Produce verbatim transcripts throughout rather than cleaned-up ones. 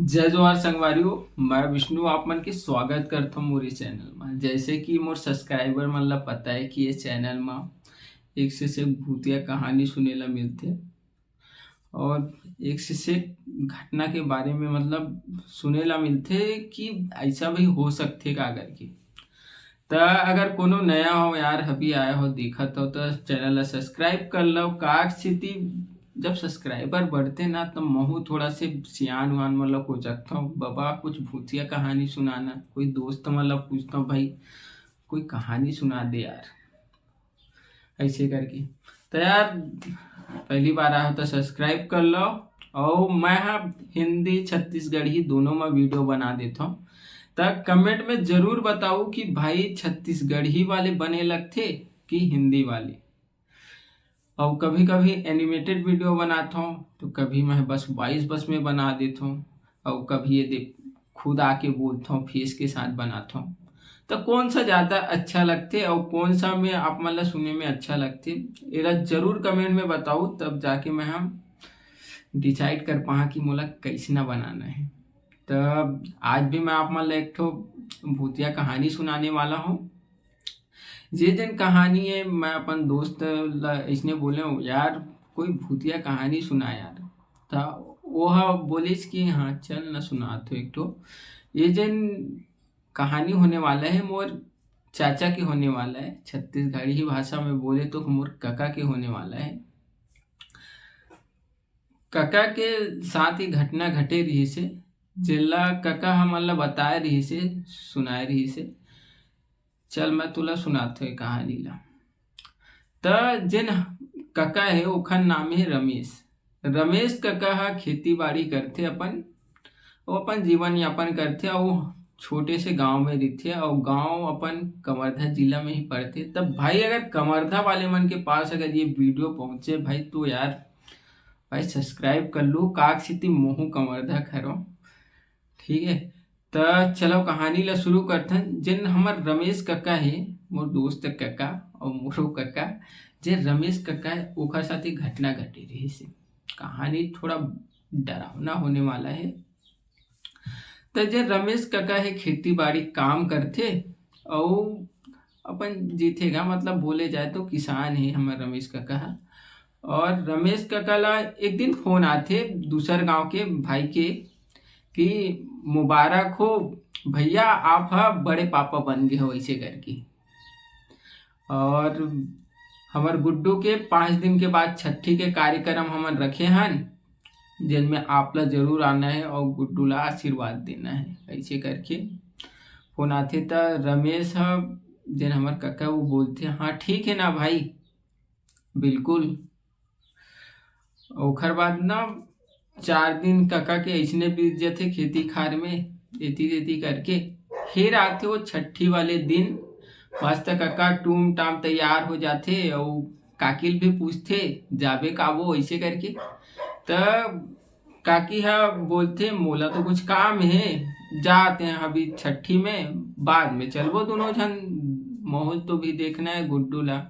जय जोहार संगवारी हो, मैं विष्णु आप मन के स्वागत करथों मोर ये चैनल में। जैसे कि मोर सब्सक्राइबर मन ला पता है कि ये चैनल में एक से एक भूतिया कहानी सुने ला मिलथे और एक से एक घटना के बारे में मतलब सुने ला मिलथे कि ऐसा भी हो सकथे का करके। त अगर कोनो नया हो यार, अभी आया हो, देखत हो, त चैनल ला सब्सक्राइब कर लो। काक सेती जब सब्सक्राइबर बढ़थे ना, त महू थोड़ा से सियान उयान मन ला कोचकथों, "बाबा, कुछ भूतिया कहानी सुनाना।" कोई दोस्त मन ला पूछथों, "भाई, कोई कहानी सुना दे यार," ऐसे करके। त यार, पहली बार आए हो त सब्सक्राइब कर लो। और मैं हा हिंदी छत्तीसगढ़ी दोनों में वीडियो बना देता हूँ। त कमेंट में जरूर बताओ कि भाई, छत्तीसगढ़ी वाले बने लगथे कि हिंदी वाले। और कभी कभी एनिमेटेड वीडियो बनाता हूँ, तो कभी मैं बस वॉइस बस में बना देता हूँ, और कभी ये देख, खुद आके बोलता हूँ, फेस के साथ बनाता हूँ। तो कौन सा ज़्यादा अच्छा लगथे और कौन सा में आप मन ला सुने में अच्छा लगथे, एला जरूर कमेंट में बताओ, तब जाके मैं हम डिसाइड कर पाहा कि मोला कैसना बनाना है। तो आज भी मैं आप मन ला एक ठो भूतिया कहानी सुनाने वाला हूँ। जे दिन कहानी है, मैं अपन दोस्त ला इसने बोले हूँ, "यार, कोई भूतिया कहानी सुना यार।" त वो हा बोलिस कि, "हाँ, चल ना, सुनात हो एक ठो।" ये जन कहानी होने वाला है, मोर चाचा के होने वाला है। छत्तीसगढ़ी भाषा में बोले तो मोर कका के होने वाला है। कका के साथ ही घटना घटे रहिस हे, जेला कका हमन ला बताए रहिस हे, सुनाए रहिस हे। चल, मैं तुला सुनात हूँ ये कहानी ला। त जेन कका हे, ओखर नाम हे रमेश। रमेश कका ह खेती बाड़ी करथे अपन, वो अपन जीवन यापन करथे, अउ छोटे से गांव में रहिथे, अउ गांव अपन कवर्धा जिला में ही पड़थे। तब भाई, अगर कवर्धा वाले मन के पास अगर ये वीडियो पहुंचे भाई, तो यार भाई, सब्सक्राइब कर लू, काक सिती मोहू कवर्धा खरो। ठीक है, त चलो कहानी ला शुरू करथन। जेन हमर रमेश कका हे, मोर दोस्त कका और मोरो कका, जे रमेश कका हे, ओखर साथ एक घटना घटे रहिस हे। कहानी थोड़ा डरावना होने वाला है। त जे रमेश कका हे, खेती बाड़ी काम करथे, अउ अपन जीथे गा, मतलब बोले जाए तो किसान हे हमर रमेश कका ह। और रमेश कका ला एक दिन फोन आथे दूसर गांव के भाई के कि, "मुबारक हो भैया, आप ह बड़े पापा बन गए हो," ऐसे करके। और हमर गुड्डू के पाँच दिन के बाद छठी के कार्यक्रम हमन रखे हन, जेन में आप ला जरूर आना है और गुड्डू ला आशीर्वाद देना है, ऐसे करके फोन आथे। त रमेश ह, जेन हमर कका, वो बोलथे, "हाँ, ठीक है ना भाई, बिल्कुल।" ओखर बाद ना चार दिन कका के अइसने बीत जथे खेती खार में, एती तेती करके। फिर आथे वो छठी वाले दिन, मस्त कका टूम टाम तैयार हो जाथे, अउ काकी ल भी पूछथे, "जाबे का वो?" ऐसे करके। त काकी ह बोलथे, "मोला तो कुछ काम हे, जाते हैं अभी छठी में, बाद में चलबो दोनों झन, मोहू ल तो भी देखना है गुड्डू ला,"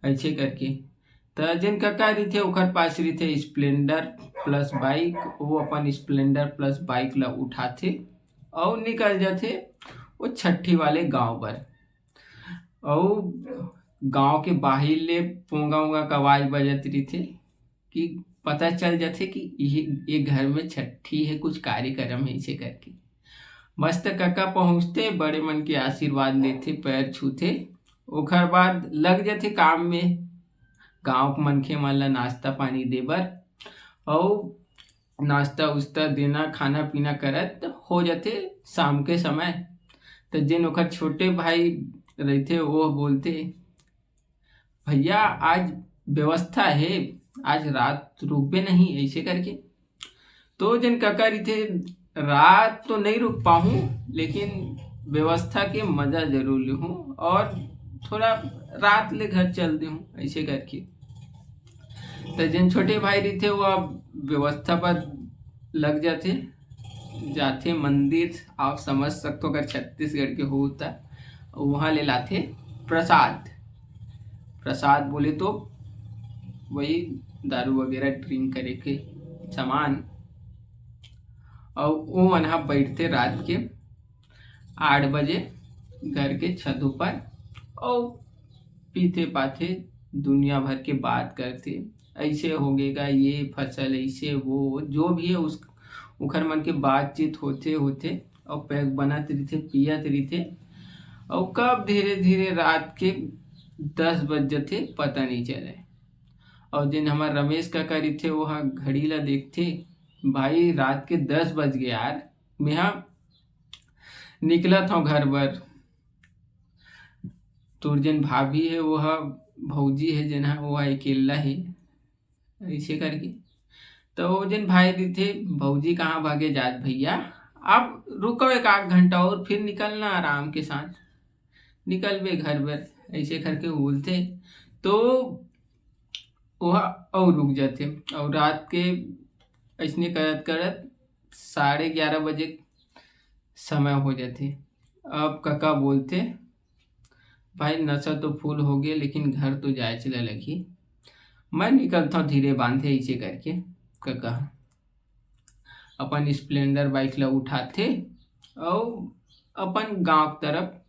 ऐसे करके। त जेन कका रहिथे, ओखर पास रहिथे Splendor Plus bike, वो अपन Splendor Plus bike ला उठाथे अउ निकल जाथे वो छठी वाले गांव बर। अउ गांव के बाहिर ले पोंगा ओंगा के आवाज बजत रहिथे कि पता चल जाथे कि ये, ये घर में छठी है, कुछ कार्यक्रम है, ऐसे करके। मस्त कका पहुंचथे, बड़े मन के आशीर्वाद लेथे, पैर छूथे, ओखर बाद लग जाथे काम में, गांव के मनखे मन ला नाश्ता पानी दे बर, अउ नाश्ता उस्ता देना, खाना पीना करत हो जाथे शाम के समय। त जेन ओखर छोटे भाई रहिथे, वो बोलथे, "भैया, आज व्यवस्था है, आज रात रुकबे नहीं," ऐसे करके। तो जेन कका रहिथे, "रात तो नहीं रुक पाहूँ, लेकिन व्यवस्था के मजा जरूर लेहूँ और थोड़ा रात ले घर चल देहूँ," ऐसे करके। त जेन छोटे भाई रहिथे, वो अब व्यवस्था पर लग जाथे, जाथे मंदिर, आप समझ सकते हो, अगर छत्तीसगढ़ के हो त वहाँ ले लाथे प्रसाद। प्रसाद बोले तो वही दारू वगैरह, ड्रिंक करे के सामान। अउ ओमन ह बइठथे रात के आठ बजे घर के छत ऊपर, अउ पीथे पाथे, दुनिया भर के बात करथे, ऐसे होगे गा, ये फसल ऐसे, वो जो भी है, उस ओखर मन के बातचीत होथे होथे, अउ पैक बनत रहिथे, पियत रहिथे, अउ कब धीरे धीरे रात के दस बज जथे, पता नहीं चले। अउ जेन हमर रमेश काका रहिथे, वो ह घड़ी ला देखथे, भाई, रात के दस बज गए यार, मेहा निकलत हव घर बर। तोर जेन भाभी हे, वो ह भौजी हे, जेन ह वो ह अकेल्ला हे, ऐसे करके। तो वो जेन भाई रहिथे, भौजी कहाँ भागे जात भैया, आप रुको एक आध घंटा और फिर निकलना आराम के साथ, निकलबे घर बर, ऐसे करके बोलथे। तो वो ह अउ रुक जाथे, अउ रात के ऐसने करत करत साढ़े ग्यारह बजे समय हो जाथे। अब कका बोलथे, भाई, नशा तो फुल हो गए, लेकिन घर तो जाए चला लगही। मैं निकलता हूँ धीरे बांधे, ऐसे करके कका अपन स्प्लेंडर बाइक ला उठाथे अउ अपन गांव तरफ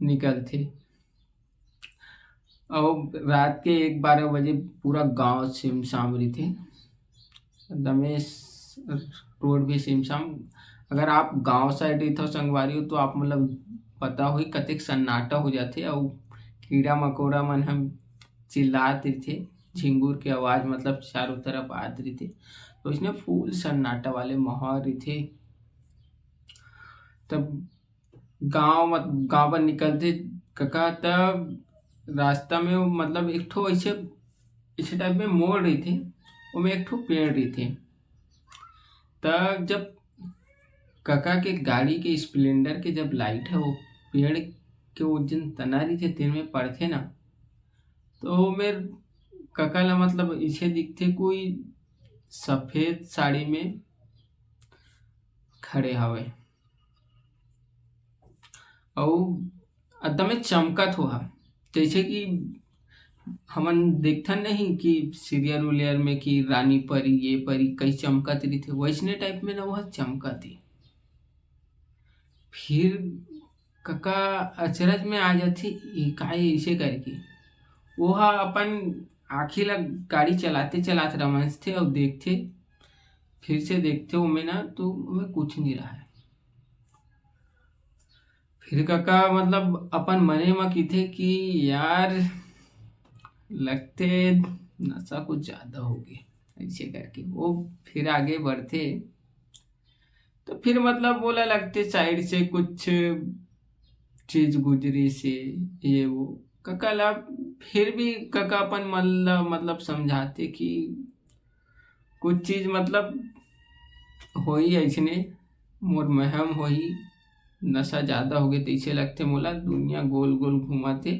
निकलथे। अउ रात के एक बारह बजे पूरा गांव सिमसाम रहिथे, एकदमे स-, रोड भी सिमसाम। अगर आप गांव साइड रहिथव संगवारी हो, तो आप मतलब पता होही कतेक सन्नाटा हो जाथे, अउ कीड़ा मकोड़ा मन ह चिल्लात रहिथे, झिंगुर के आवाज मतलब चारों तरफ आत रहिथे। तो इसने फुल सन्नाटा वाले माहौल रहिथे। तब गांव मत-, गांव बर निकलथे कका, तब रास्ता में वो मतलब एक ठो ऐसे, ऐसे टाइप में मोड़ रहिथे, ओमे एक ठो पेड़ रहिथे। तब जब कका के गाड़ी के स्प्लेंडर के जब लाइट ह वो पेड़ के वो जेन तना रहिथे तेन में पड़थे ना, तो मेर कका ला मतलब इसे दिखथे कोई सफेद साड़ी में खड़े हवे। अउ एकदमे चमकत होहा, जैसे कि हमन देखथन नहीं कि सीरियल उरियल में कि रानी परी, ये परी, कई चमकत रहिथे, वैसने टाइप में ना वह चमकत हे। फिर कका अचरज में आ जाथे, "ये काय ऐसे?" करके। वो ह अपन आँखी ला गाड़ी चलाते चलाते रमसथे अउ देखथे, फिर से देखथे ओमे ना, तो ओमे कुछ नहीं रहा है। फिर कका मतलब अपन मने म किथे कि यार, लगथे नशा कुछ ज्यादा हो गए, ऐसे करके वो फिर आगे बढ़थे। तो फिर मतलब बोला लगथे साइड से कुछ चीज गुजरी से, ये वो। कका ला फिर भी कका अपन मन ला मतलब समझाथे कि कुछ चीज मतलब होई ऐसने, मोर महम होई, नशा ज्यादा होगे तैसे लगथे मोला, दुनिया गोल गोल घुमाथे।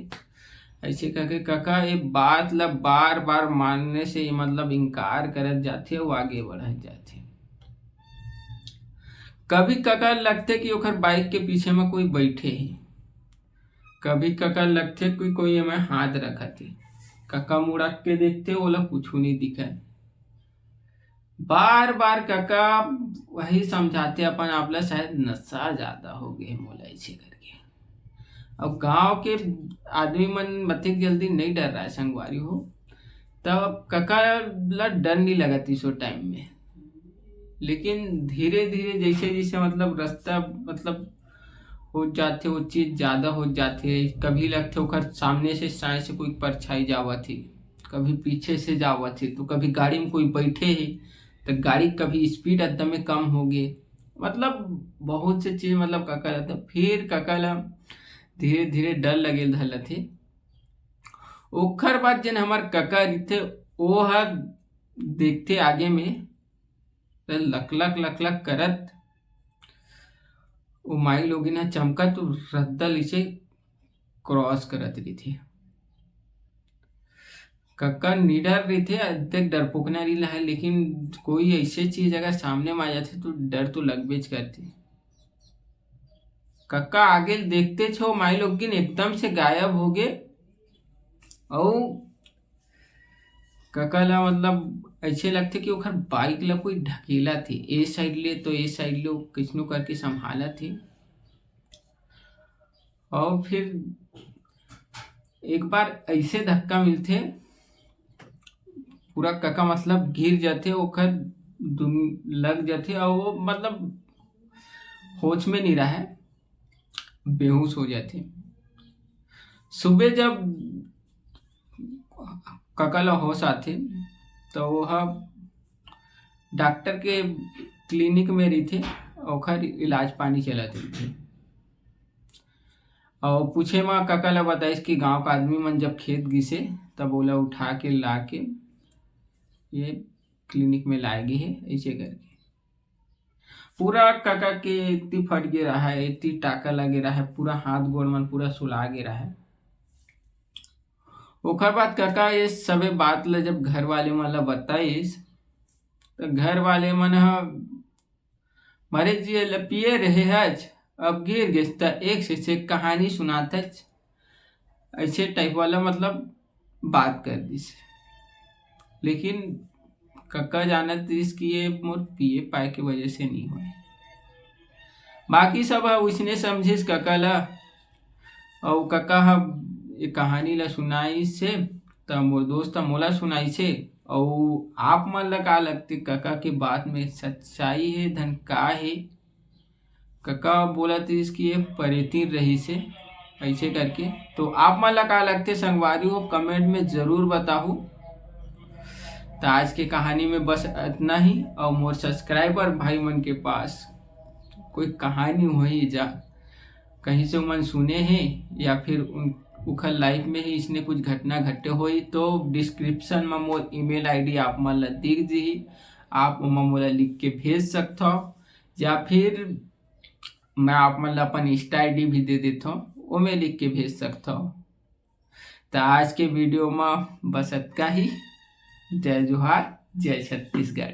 ऐसे करके कका ये बात ला बार बार मानने से ये मतलब इनकार करत जाथे अउ आगे बढ़त जाथे। कभी कका लगथे कि ओखर बाइक के पीछे में कोई बैठे हे, कभी कका लगथे कि कोई एमे हाथ रखत हे। कका मुड़क के देखथे, ओला कुछु नहीं दिखय। बार बार कका वही समझाथे अपन आप ला, शायद नशा ज्यादा हो गए मोला, ऐसे करके। अब गांव के आदमी मन मतेक जल्दी नहीं डर रहा है संगवारी हो, तब कका ला डर नहीं लगत इस टाइम में। लेकिन धीरे धीरे जैसे जैसे मतलब रास्ता मतलब हो जाथे, वो चीज ज्यादा हो जाथे। कभी लगथे ओकर सामने से साय से कोई परछाई जावत हे, कभी पीछे से जावत हे, तो कभी गाड़ी में कोई बैठे हे, तो गाड़ी कभी स्पीड एकदम कम हो गए। मतलब बहुत से चीज मतलब कका लगथे। फिर कका ला धीरे धीरे डर लगे धर लथे। ओखर बाद जेन हमर कका रहिथे, ओ ह देखथे आगे में, त लकलक लकलक करत ओ माई लोगिन ह चमकत रद्दा लिसे क्रॉस करत रहिथे। कका निडर रहिथे, अतेक डरपोकना रहिला है, लेकिन कोई ऐसे चीज अगर सामने में आ जाथे तो डर तो लगबेच करथे। कका आगे देखते छो, माई लोगिन एकदम से गायब हो गए। अउ कका ला मतलब ऐसे लगथे कि ओखर बाइक ला कोई ढकेलत हे, ए साइड ले तो ए साइड ले, कइसनो करके संभालत हे। और फिर एक बार ऐसे धक्का मिलथे, पूरा कका मतलब गिर जाथे, ओखर दुन लग जाथे और वो मतलब होश में नहीं रहे, बेहोश हो जाथे। सुबह जब कका ला होश आथे तो वो ह डॉक्टर के क्लिनिक में रहिथे, ओखर इलाज पानी चलत रहिथे। और पूछे म कका ला बताइस कि गांव का आदमी मन जब खेत गिसे तब ओला उठा के ला के ये क्लिनिक में लाए गे हे, ऐसे करके। पूरा कका के इतनी फट गे रहा है, इतनी टाका लगे रहा है, पूरा हाथ गोड़ मन पूरा सुला गे रहा है। ओकर बाद कका ये सबे बात ला जब घर वाले मन ला बताइस, तो घर वाले मन ह मरे जिए ल पिए रहे हच, अब गिर गेस त एक से एक कहानी सुनात हच, ऐसे टाइप वाला मतलब बात कर दिस। लेकिन कका जानत रिस कि ये मोर पिए पाए के वजह से नहीं होए। बाकी सब ह उसने समझिस कका ला, अउ कका ह ये कहानी ला सुनाइस हे, त मोर दोस्त ह मोला सुनाइस हे। अउ आप मन ला का लगथे, कका के बात में सच्चाई हे धन का हे? कका बोलत रिस कि ये परेतीन रहिस हे, ऐसे करके। तो आप मन ला का लगथे संगवारी हो, कमेंट में जरूर बताहू। त आज के कहानी में बस इतना ही। और मोर सब्सक्राइबर भाई मन के पास कोई कहानी होही जा, कहीं से उमन सुने हे या फिर उन उखर लाइफ में ही इसने कुछ घटना घटे होही, तो डिस्क्रिप्शन में मोर ईमेल आईडी आप मन ला दिख जही, आप ओमा मोला लिख के भेज सकथव, या फिर मैं आप मन ला अपन इंस्टा आईडी भी दे देथव, ओमे लिख के भेज सकथव। त आज के वीडियो में बस अतका ही। जय जोहार, जय छत्तीसगढ़।